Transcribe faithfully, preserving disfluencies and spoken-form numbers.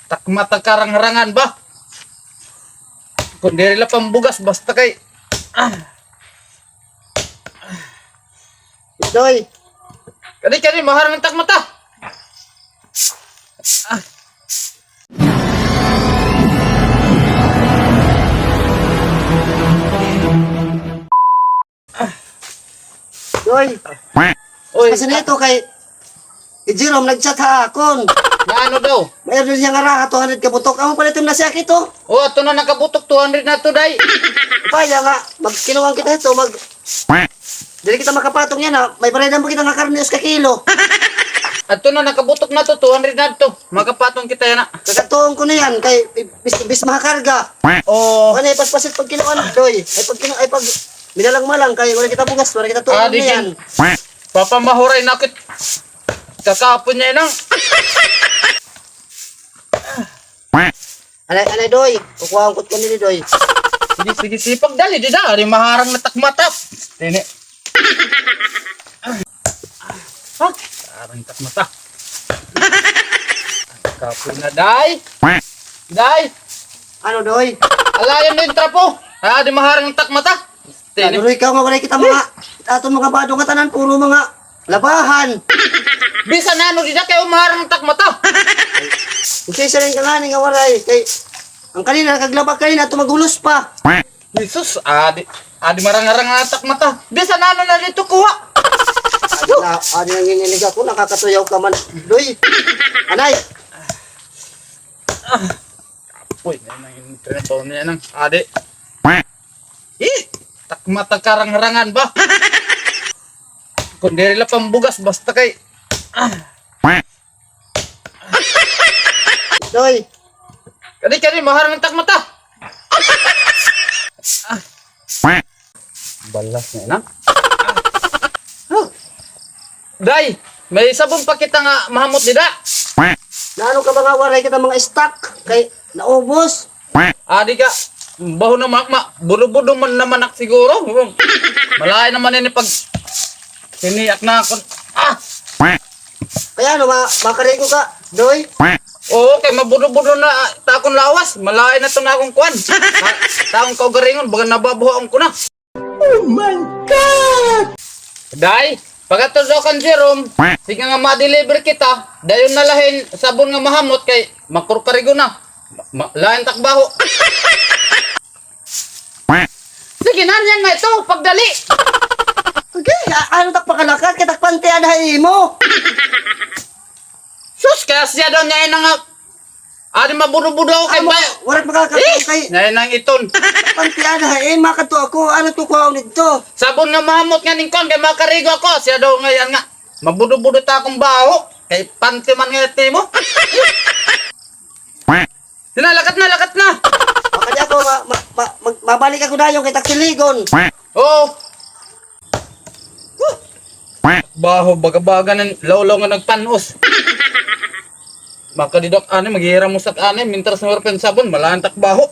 Takmata karangrangan ba? Kon diri la pambugas, basta kay, ah. Doy. Kadi, kadi, maharang an takmata. Ah. Doy. Oy. Kasi nito kay, si Jerome nag-chat ha akon. Nga ano daw? May-ada siya nga raha, two hundred ka butok. Amo pala ito na siya kito. O, ato na nakabutok, two hundred na to, day. Upaya nga, magkinuan kita ito, mag-, diri kita makapatong yana. May barayadan pa kita nga karne, usa ka kilo. Ato na, nakabutok na to, two hundred na to. Makapatong kita yana. Kakatuon ko na yan, kay bis, bis mahakarga. O. Ano, ipaspasit pag kinuan, Doy. Ay, pag kinu-, ay, pag minalang-malang, kay wala kita bugas, wala kita tuon na yan. Papamahuray na kit. Kakapon niya, inang. Anay, anay, Doy. Kukuha ko nini, Doy. Sige, sige, sipag, dali, dida. Ari maharang na takmata. Tini. Ha? Harang takmata. Kapoy na, day. Day. Ano, Doy? Alayon na yung trapo. Ah, di maharang takmata. Tini. Ano, Doy, ikaw nga, wala kita mga, aton mga bado nga tanan, puro mga labahan. Bisan ano, dida kay maharang takmata. Kasi siya rin ka nga, nga waray. Kay, ang kanina, nakaglaba kanina, ito maghulos pa. Jesus, adi, adi marangarang an takmata. Bisan ano na dito kuha. Adi na, adi nanginilig ako, nakakatuyaw ka man, Doy. Anay. Uy, yan ang trabaho niya nang adi. Eh, takmata karangrangan ba? Kon diri la pambugas, basta kay, ah. Doy. Kadi, kadi, maharang an takmata. Ah. Balas niya na. Ah. Day, may sabon pa kita nga mahamot dida. Naano ka ba nga waray kita mga stock? Kay naubos. Adi ka, baho na ma-, ma-, budo-budo man naman ak siguro. Malain naman ini pag siniak na ako. Ah! Kaya ano, ma-, makarigo ka, Doy? Oo, kay mabudo-budo na, ah, ta akong lawas. Malain na to na akong kuan. Ta-, ta akong kaugaringon, baga nababahoan ko na. Oh my God! Day, pagkatod daw kan Jerome, sige nga ma-deliver kita, dayon na lahin sabon nga mahamot kay makurkarigo na. Ma-, ma-, lain tak baho. Sige na, yan na ito, pagdali. Okay, a-, ano tak pakalakat, kay tak pantian ha imo. Sus, kaya siya daw niya ay nang Adi mabudo-budo ako kay ba. Warat makakataw kay. Nay nang iton. Panti ana, eh, makadto ako. Ano to kuhaon didto? Sabon nga mahamot nga ningkon kay makarigo ako. Siya daw ngay-an nga mabudo-budo ta akong baho. Kay panti man nga timo. Sina, lakat na, lakat na. Makadi ako, ma-, ma-, ma-, mag-, mabalik ako dayon kay taksiligon. Oo. Baho, baga-baga nan lawlaw nga nagpanos. Makadidok, ano, maghihiramos ak, ano, mintras nga wara pa hin sabon, malain tak baho.